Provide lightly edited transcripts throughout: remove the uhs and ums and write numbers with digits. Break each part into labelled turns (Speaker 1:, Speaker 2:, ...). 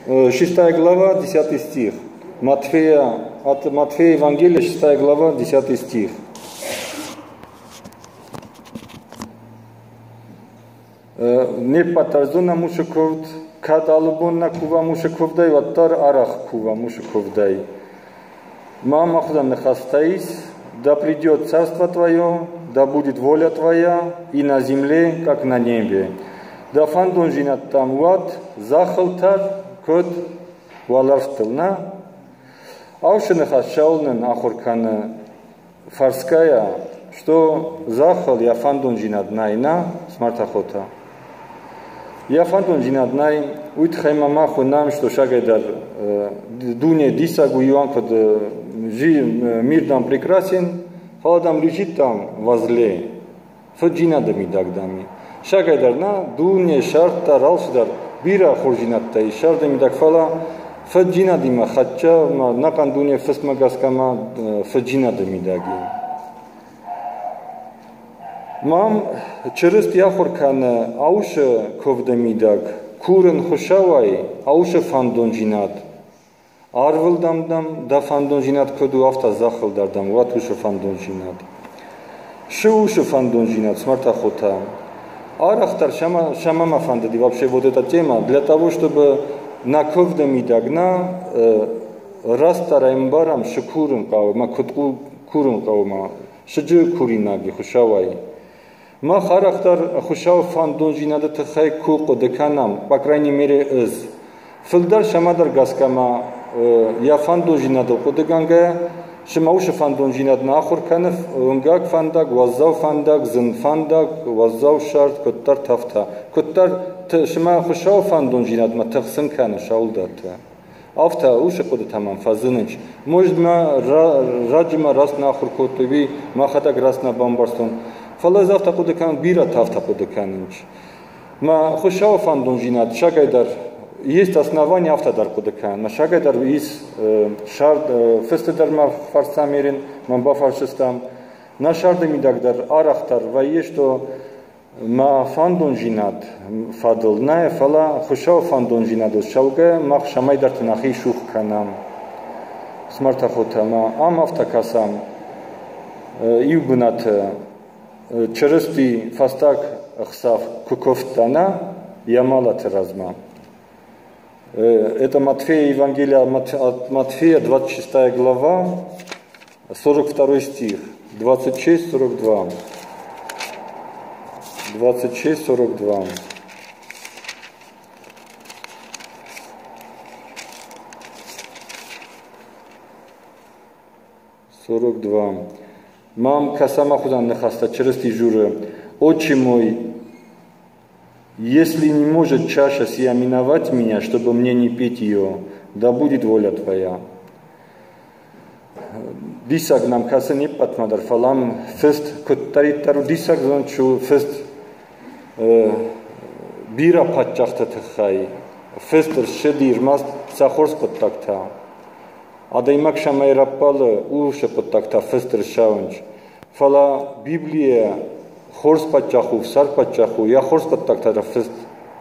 Speaker 1: 6 глава, 10 стих. Матфея, от Матфея Евангелия, 6 глава, 10 стих. Не патарзона мушаковд, кад албонна кува мушаковдай, ваттар арах кува мушаковдай. Мама худан нахастаис, да придет царство твое, да будет воля твоя и на земле, как на небе. Да фандон жинат там ват, захалтар, код валарстылна. Аушыныхас шаулнын ахурканы фарская, что захал я фандон жинат найна, смартахота. Я фандон жинат най, уйтхайма маху нам, что шагайдар дуне дисагу юан код мир там прекрасен, фаладам лежит там возле, фаджинада мидагдами. Шагайдар на дуне шарта ралшдар бира хоржинаттай шарда мидаг фала фаджинадима хача накан дуне фсмагаскама фаджинада мидаги. Мам чырысти ахуркан аушы ковда мидаг курын хушавай аушы фандон жинат. Арвылдамдам да фандон жинат коду авта захылдардам ват ушы фандон жинат. Шы ушы фандон жинат смартахота. Арахтар шамама фандади вообще вот эта тема для того, чтобы на ковда мидагна растара эмбарам шукурын каума кутку курын каума шыджы куринаги хушавай. Ма харахтар хушав фандон жинада тхай ку қодеканам, по крайней мере из. Филдар шамадар гаскама я фандон жинада қодеганга шымаушы фандон жинад на ахурканов унгак фандаг, ваззау фандаг, зын фандаг, ваззау шарт, коттар тафта. Коттар шыма хушау фандон жинад ма тықсын каны шаулдаты. Авта ушы қоды тамам фазыныч. Может ма раджима рас на ахуркотуви, махатак рас на бамбарстон. Фалаз авта қодекан бира тафта қодеканынч. Ма хушау фандон жинад шагайдар есть основания автодар кудыкан. Ма шагайдар из шард фестедар ма фарсамерин, ма бафаршистам. На шарды мидагдар арахтар вае, что ма фандон жинад фадылная фала хушау фандон жинад шалга мах шамайдар тнахи шух канам. Смартахота ма ам автокасам иубнат чырысти фастак хсав куковтана ямалат разма. Это Матфея, Евангелие от Матфея, 26 глава, 42 стих, 26-42. 26-42. Мам касама худан нахаста чырысти журы. Отче мой, если не может чаша сия миновать меня, чтобы мне не пить ее, да будет воля твоя. Дисаг нам касы не патмадар фалам фест коттаритару дисаг зончу фест бира патчахта тхай фест шедир маст сахорс коттакта. Адаймак шамайраппалы ушы коттакта фест шаунч. Фала Библия хорс патчаху, сар патчаху, я хорс паттактара фест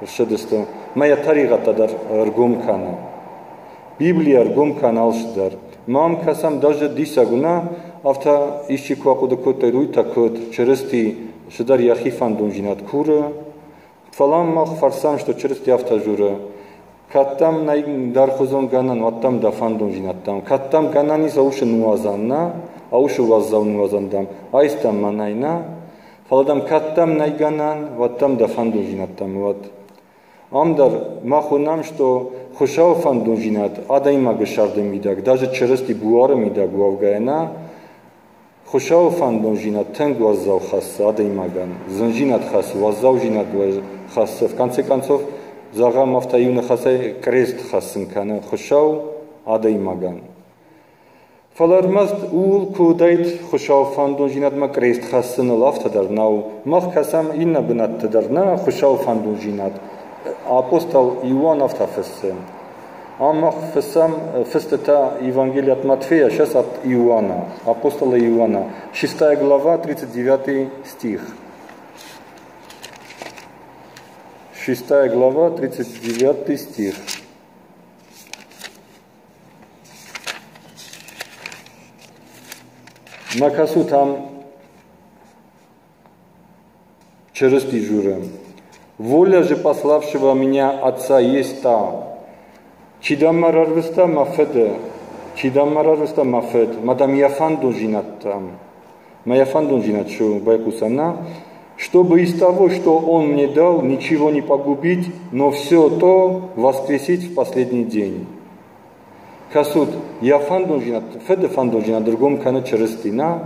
Speaker 1: шедесты, моя таригатадар ргумкана. Библия ргумкана алшдар. Мам касам даже дисагуна, авта ищи куакуда котай руйта кот, чырысти шедар яхи фандун жинат куры. Фалам мах фарсам, что чырысти авта журы. Каттам най дархузон ганан, ваттам да фандун жинаттам. Каттам гананис ауши нуазанна, ауши ваззау нуазандам. Айстам манайна. Фаладам каттам найганан, ваттам да фандун жинаттам ват. Амдар махунам, что хушау фандун жинат, адаймага шарды мидаг, даже чырысти буары мидаг вавгайна, хушау фандун жинат тэнг ваззау хассы адаймаган, зынжинат хассы, ваззау жинат хассы. В конце концов, зағам автаюны хасай крест хассынканы хушау адаймаган. Фалармаст уул кудайт хушау фандун жинат ма крест хассыныл автодар нау, мах касам инна бынаттыдар на хушау фандун жинат. Апостол Иоанн автофессе. Амах фессам фестета Евангелие от Матфея, сейчас от Иоанна, апостола Иоанна, 6 глава, 39 стих. 6 глава, 39 стих. Ма кӕсут ам Чырысти дзуры. Воля же пославшего меня Отца есть та. Чи дӕм мӕ рарвыста мӕ фыды, чи дӕм мӕ рарвыста мӕ фыд, ма дӕм йӕ фӕндондзинӕдтӕм, ма йӕ фӕндондзинад шы байхъусӕм, на? Чтобы из того, что Он мне дал, ничего не погубить, но все то воскресить в последний день. Кӕсут, йӕ фӕндондзинад, фыды фӕндондзинад ӕргом кӕны Чырысти, на?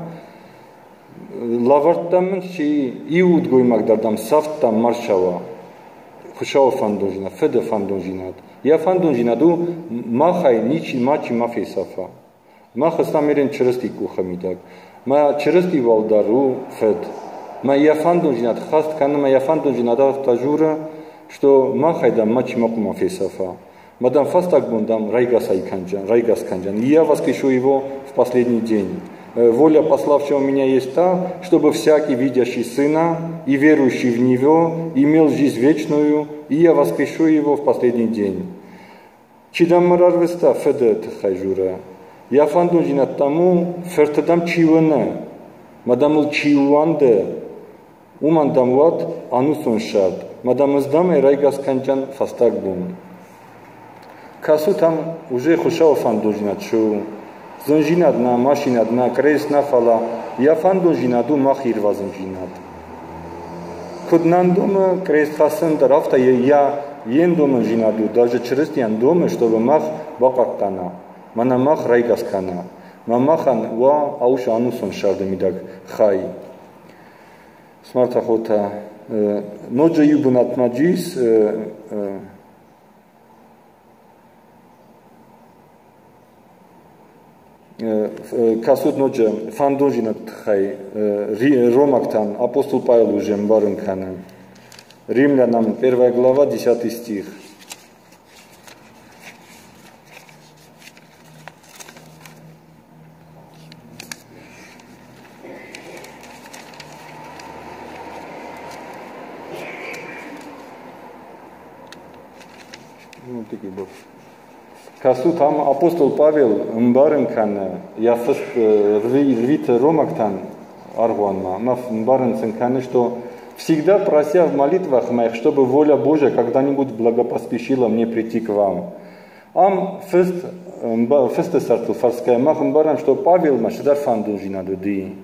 Speaker 1: Лӕвӕрдта мын чи иу удгоймаг дӕр дам сӕфт дам ма рцӕуа. Хуыцауы фӕндондзинад, фыды фӕндондзинад. Йӕ фӕндондзинад у махӕй ничи мачи ма фесӕфа. Мах стӕм ерен Чырысти къухы мидӕг. Ма Чырысти уӕлдӕр у фыд. Ма йӕ фӕндондзинад хӕст кӕны, ма йӕ фӕндондзинад афтӕ дзуры, что махӕй дам мачи ма хъуамӕ фесӕфа. Ма дам фӕстаг бон дам райгасӕй кӕнджан, райгас кӕнджан. И я воскрешу его в последний день. Воля пославшего меня есть та, чтобы всякий, видящий Сына и верующий в Него, имел жизнь вечную, и я воскрешу его в последний день. Чи дӕм мӕ рарвыста фыды тыххӕй дзуры. Йӕ фӕндондзинад дам у, фырты дам чи уыны, ма дам ыл чи ууӕнды, уымӕн дам уӕд ӕнусон цард, ма дам ӕз дам ӕй райгас кӕнджан фӕстаг бон. Кӕсут ам уже Хуыцауы фӕндондзинад цы у. Зындзинад нӕ, машинад нӕ, крест нӕ, фӕлӕ йӕ фӕндондзинад у мах ирвӕзындзинад. Куыд нӕм домы крест хӕссын дӕр, афтӕ йӕ йе ндомындзинад у, даже Чырыстийӕн домы, чтобы мах бахъахъхъӕна, мӕнӕ мах райгас кӕна, ма махӕн уа аусы ӕнусон царды мидӕг хай. Смарта хотӕ, ноджы иу бынатмӕ джис, кӕсут ноджы фӕндондзинады тыххӕй ромӕгтӕн апостол Павел уже ӕмбарын кӕны. Римлянам 1 глава, 10 стих. Кӕсут ам апостол Павел ӕмбарын кӕны йӕ фыст рвиты ромӕгтӕн аргъуанмӕ, ӕмӕ ӕмбарын сын кӕны, что всегда прося в молитвах моих, чтобы воля Божья когда-нибудь благопоспешила мне прийти к вам. Ам фыст фысты сӕртыл фӕрсгӕйӕ мах ӕмбарӕм, что Павелмӕ цыдӕр фӕндондзинад уыди.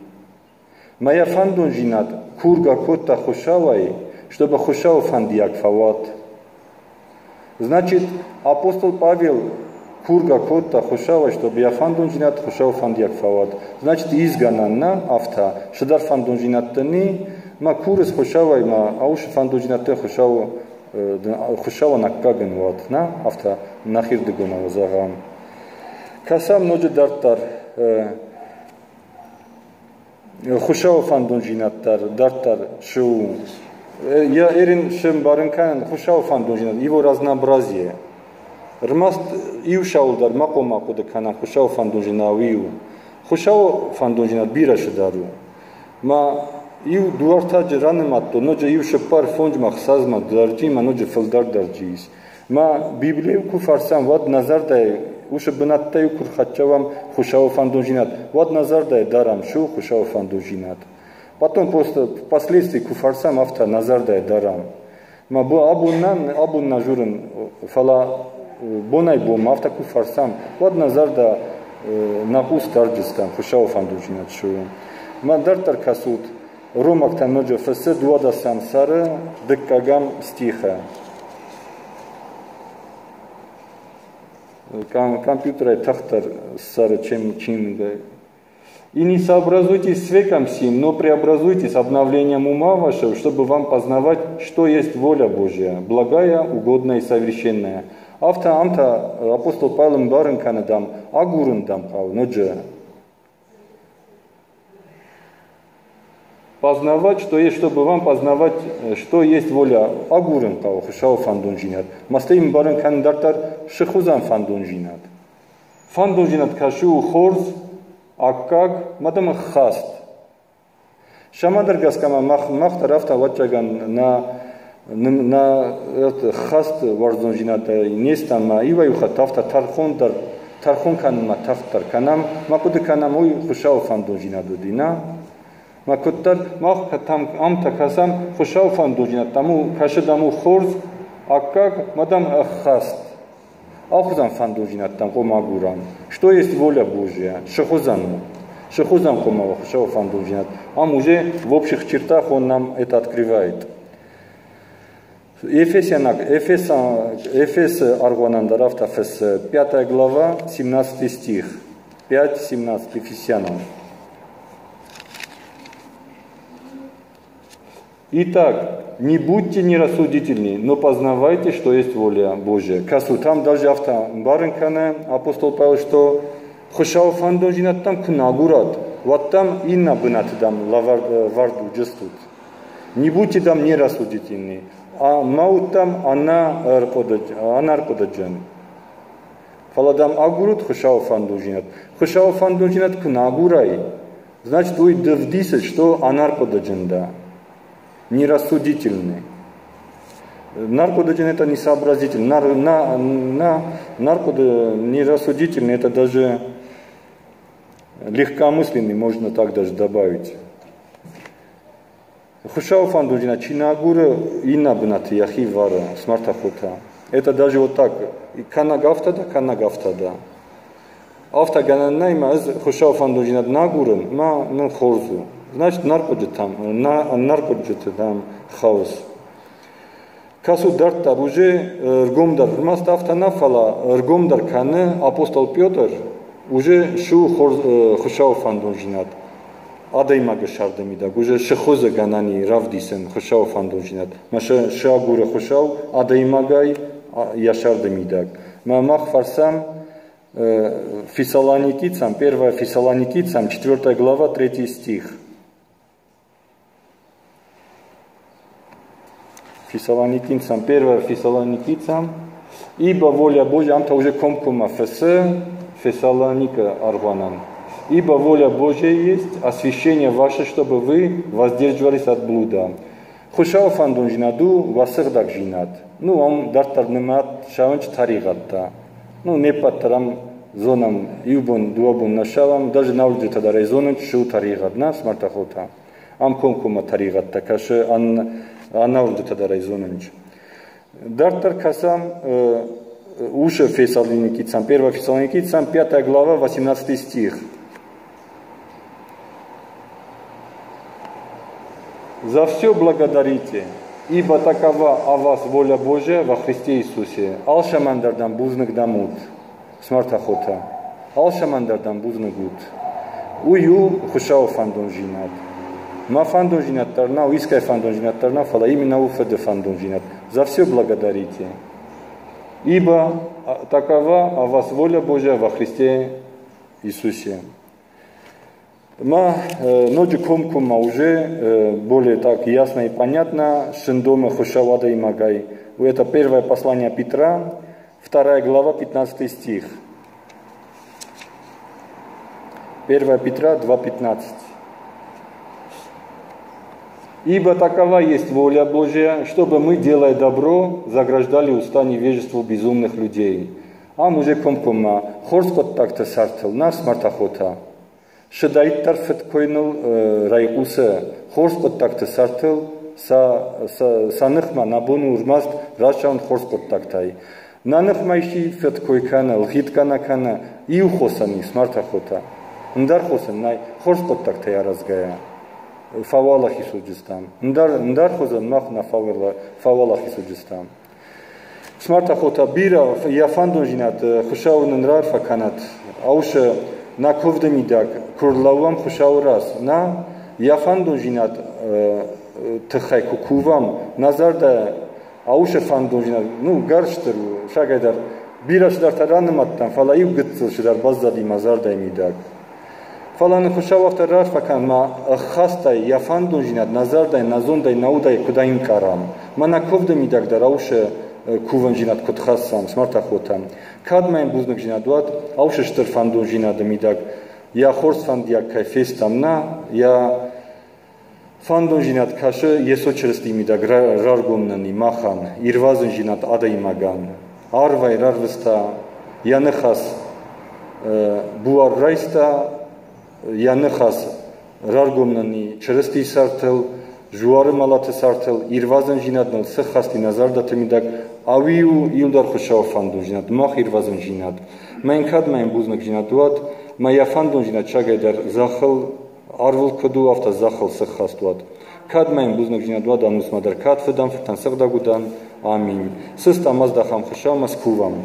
Speaker 1: Ма йӕ фӕндондзинад кургӕ кодта Хуыцауӕй, чтобы Хуыцауы фӕндиаг фӕуат. Значит, апостол Павел кургӕ кодта Хуыцауӕй, чтобы йӕ фӕндондзинад Хуыцауы фӕндиаг фӕуат. Значит, ис гӕнӕн нӕ афтӕ, цыдӕр фӕндондзинӕдтӕ ни, ма курыс Хуыцауӕй, ма аусы фӕндондзинӕдтӕ Хуыцауы Хуыцауӕн аккаг ын уат, нӕ? Афтӕ нӕхирдыгонау зӕгъӕм. Кӕсӕм ноджы дарддӕр Хуыцауы фӕндондзинад дӕр дарддӕр цы у. Я ерын цы ӕмбарын кӕнын Хуыцауы фӕндондзинад, его разнообразие. Ӕрмӕст иу цӕуылдӕр ма хъуамӕ хъуыды кӕнӕм Хуыцауы фӕндондзинад уый у. Хуыцауы фӕндондзинад бирӕ цыдӕр у. Ма иу дуӕртӕджы ранымадтон, ноджы иу цыппар фондзмӕ ӕхсӕзмӕ дӕрджи, ма ноджы фылдӕр дӕрджи ис. Ма Библийы куы фӕрсӕм, уӕд нӕ зӕрдӕйы уыцы бынӕттӕй куы рхӕццӕ Хуыцауы фӕндондзинад, уӕд нӕ зӕрдӕйы дарӕм цы у Хуыцауы фӕндондзинад. Потом просто впоследствии куы фӕрсӕм, афтӕ нӕ зӕрдӕйы дарӕм. Ма абон нӕ дзурын, фӕлӕ бонӕй-бонмӕ афтӕ куы фӕрсӕм, уӕд нӕ зӕрдӕ нӕ хъус дардзыстӕм Хуыцауы фӕндондзинад цы у. Ма дарддӕр кӕсут Ромӕгтӕн ноджы фыссы 12-ӕм сӕры дыккӕгӕм стихы. Компьютерӕй тагъддӕр ссары, чем чиныгӕй. И не сообразуйтесь с веком сим, но преобразуйтесь обновлением ума вашего, чтобы вам познавать, что есть воля Божья, благая, угодная и совершенная. Афтӕ ам та апостол Павел ӕмбарын кӕны дам, агурын дам хъӕуы ноджы. Познавать, что есть, чтобы вам познавать, что есть воля. Агурын хъӕуы Хуыцауы фӕндондзинад. Ма стӕй ӕмбарын кӕнын дарддӕр цы хуызӕн фӕндондзинад. Фӕндондзинад кӕсы у хорз, аккаг, ма дам ӕххӕст. Цӕмӕдӕр гӕсгӕ ма мах дӕр афтӕ ӕвӕццӕгӕн нӕ ххӕст уарзондзинадӕй не стӕм, ма иуӕй-иу хатт афтӕ тӕрхон дӕр Тӕрхон кӕнынмӕ тагъддӕр кӕнӕм, ма хъуыды кӕнӕм, уый Хуыцауы фӕндондзинад уыди, нӕ? Ма куыддӕр мах ам та кӕсӕм, Хуыцауы фӕндондзинад дам у, кӕсы дам у хорз, аккаг, ма дам ӕххӕст. Алхуызӕн фӕндондзинӕдтӕм хъуамӕ агурӕм. Что есть воля Божья? Цы хуызӕн у? Цы хуызӕн хъуамӕ уа Хуыцауы фӕндондзинад? Ам уже в общих чертах он нам это открывает. Ефесянаг, Эфеса, Эфесы аргъуанӕн дӕр афтӕ фыссы, 5 глава, 17 стих. 5.17 Ефесянам. Итак, не будьте нерассудительны, но познавайте, что есть воля Божья. Кӕсут, там даже афтӕ ӕмбарын кӕны апостол Павел, что Хуыцауы фӕндондзинӕдтӕм куы нӕ агурат, уӕд дам иннӕ бынаты дам лӕвӕрд уыдзыстут. Не будьте там нерассудительны, а ма ут там ӕнӕрхъуыдыджын. Фӕлӕ дам агурут Хуыцауы фӕндондзинад. Хуыцауы фӕндондзинад куы нӕ агурай, значит, уый ды вдисыс, что ӕнӕрхъуыдыджын дӕ, нерассудительный. Наркодыджын это несообразительный. Наркоды нерассудительный это даже легкомысленный, можно так даже добавить. Хуыцауы фӕндондзинад чи нӕ агуры, иннӕ бынаты йӕхи вӕры, смартахота. Это даже вот так, кӕнӕг афтӕ да, кӕнӕг афтӕ да. Афтӕ гӕнӕн нӕй, мӕ ӕз Хуыцауы фӕндондзинад нӕ агурын, мӕ нын хорз у. Значит, наркотджыты там хаос. Кӕсут дарддӕр уже ргомдӕр, ӕрмӕст афтӕ нӕ, фӕлӕ ргомдӕр кӕны апостол Петр уже шу Хуыцауы фӕндондзинад. Адӕймагы сӕрды мидӕг уже шы хуызы гӕнӕн и равдисын Хуыцауы фӕндондзинад. Мӕ шы агуры Хуыцау адӕймагӕй йӕ сӕрды мидӕг. Мӕ мах фӕрсӕм Фессалоникийцам, 1 Фессалоникийцам, 4 глава, 3 стих. Фессалоникийцам, 1 Фессалоникийцам, ибо воля Божья, ам та уже комкоммӕ фыссы Фессалоникы аргъуанӕн. Ибо воля Божья есть освящение ваше, чтобы вы воздерживались от блуда. Хуыцауы фӕндондзинад у уӕ сыгъдӕгдзинад. Ну, ам дарддӕр нымад сауынч тӕригъӕдтӕ. Ну, не ппӕт дӕр ам зонӕм, иу бон, дыууӕ бон нӕ сауӕм, даже нӕуджытӕ дӕр ӕй зонынц, цы у тӕригъӕд, нӕ, смартахотӕ. Ам комкоммӕ тӕригъӕдтӕ кӕсы, ӕнӕуджытӕ дӕр ӕй зонынц. Дарддӕр кӕсӕм Уше Фессалоникийцам, 1 Фессалоникийцам, 5 глава, 18 стих. За все благодарите, ибо такова о вас воля Божия во Христе Иисусе. Алшаман дӕр дам бузныг дам ут, смартахота. Алшаман дӕр дам бузныг ут. Уый у Хуыцауы фӕндондзинад. Мӕ фӕндондзинад дӕр нӕу, искӕй фӕндондзинад дӕр нӕу, фӕлӕ именно у Фыды фӕндондзинад. За все благодарите, ибо такова о вас воля Божия во Христе Иисусе. Ма ноджы комкоммӕ уже более так ясно и понятно шындомы Хуыцау адӕймагӕй. Это первое послание Петра, 2 глава, 15 стих. 1 Петра 2.15. Ибо такова есть воля Божья, чтобы мы, делая добро, заграждали уста невежеству безумных людей. Ам уже комкоммӕ хорз хъуыддӕгты сӕртыл нӕ смартахота. Шыдаиддӕр фыдкойныл райхъусы хорз хъуыддӕгты сӕртыл сӕ ныхмӕ нӕ бон у ӕрмӕст рацӕуын хорз хъуыддӕгтӕй. Нӕ ныхмӕ исчи фыдкой кӕны, лгъитгӕ нӕ кӕны, иу хосӕн и смартахота. Ӕндӕр хосӕн нӕй хорз хъуыддӕгтӕй аразгӕйӕ. Фӕуӕлахиз уыдзыстӕм. Ӕндӕр хуызӕн мах нӕ фӕуӕлахиз уыдзыстӕм. Смартахота бирӕ йӕ фӕндондзинад Хуыцауы нын раарфӕ кӕнӕд. Аусы нӕ куывды мидӕг куы рлӕууӕм Хуыцауы раз, нӕ йӕ фӕндондзинад тыххӕй куы кувӕм, нӕ зӕрдӕ аусы фӕндондзинад, ну, гӕрстыр у, сагӕй дӕр бирӕ цыдӕртӕ ранымадтам, фӕлӕ иу гыццыл цыдӕр баззади мӕ зӕрдӕйы мидӕг. Фӕлӕ нын Хуыцау афтӕ раарфӕ кӕн, мӕ ӕххӕстӕй йӕ фӕндондзинад нӕ зӕрдӕй, нӕ зондӕй, нӕ удӕй куыд ӕнкъарӕм. Мӕнӕ куывды мидӕг дӕр аусы кувӕндзинад куыд хӕссӕм, смартахотӕм. Кӕд ма йын бузныгдзинад уӕд, аусы стыр фӕндондзинады мидӕг йӕ хорз фӕндиаг кӕй фестӕм, нӕ, йӕ фӕндондзинад кӕсы Йесо Чырыстийы мидӕг раргом нын и махӕн, ирвӕзындзинад адӕймагӕн. Арвӕй рарвыста йӕ ныхас Буар райста, йӕ ныхас раргом нын и Чырыстийы сӕртыл, Жуары мӕлӕты сӕртыл, ирвӕзындзинад ныл сыххӕсти нӕ зӕрдӕты мидӕг, ӕви у иудар Хуыцауы фӕндондзинад, мах ирвӕзындзинад. Мӕн кӕд мӕ йын бузныгдзинад уӕд, мӕ йӕ фӕндондзинад сагӕй дӕр зӕххыл, арвыл куыд у, афтӕ зӕххыл сыххӕст уӕд. Кӕд мӕ йын бузныгдзинад уӕд ӕнусмӕ дӕр, кӕд фыдӕн фыртӕн сыгъдӕг уыдӕн, аминь. Сыст ӕмӕ здӕхӕм Хуыцаумӕ, скувӕм.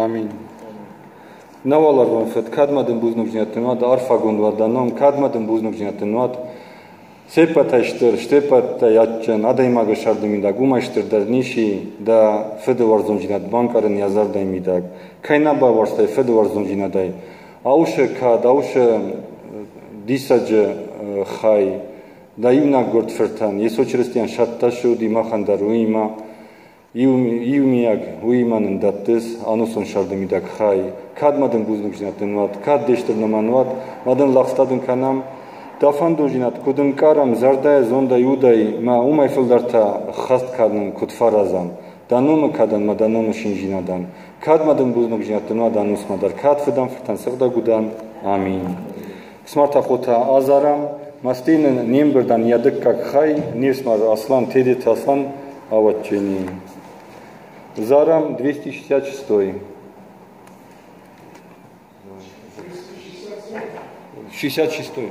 Speaker 1: Аминь. Нӕ уӕларвон Фыд, кӕд ма дын бузныгдзинад уӕд, арфӕгонд уӕд дӕ ном, кӕд ма дын бузныгдзинад уӕд, се ппӕтӕй стыр, се ппӕтӕй адджын, адӕймагы сӕрды мидӕг, уымӕй стырдӕр ницы дӕ фыды уарзондзинад банкъарын йӕ зӕрдӕйы мидӕг. Кӕй нӕ бауарзтай фыды уарзондзинадӕй, аусы кад, аусы диссаджы хай дӕ иунӕг гуырд фыртӕн, Йесо Чырыстийӕн сӕттӕ уыди махӕн дӕр уыимӕ, иумиаг уыимӕ нын дӕттыс ӕнусон сӕрды мидӕг хай. Кӕд ма дын бузныгдзинад дын уӕд, кӕд де стыр нымӕн уӕд, ма дын лӕгъстӕ дын кӕнӕм, дӕ фӕндондзинад куыд ӕнкъарӕм зӕрдӕйӕ, зондӕй, удӕй, ма уымӕй фылдӕр та ххӕст кӕнын куыд фӕразӕм. Дӕ номы кадӕн ма дӕ номы шиндзинадӕн. Кӕд ма дын бузныгдзинад дын уӕд ӕнусмӕ дӕр, кӕд фыдӕн фыртӕн сыгъдӕг удӕн. Аминь. Смартахота азарӕм, мастейны не мбырдӕн йӕ дыккаг хай, не фсымӕр Аслан, Тедеты Аслан авӕдджени. Зарам 266. 66.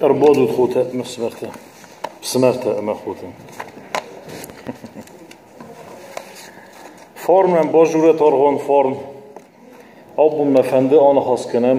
Speaker 2: Ӕрбадут, хотӕ ӕмӕ фсымӕртӕ. Фсымӕртӕ ӕмӕ хотӕ. Фарн уӕм базурӕт аргъуан фарн. Абон мӕ фӕнды аныхас кӕнӕм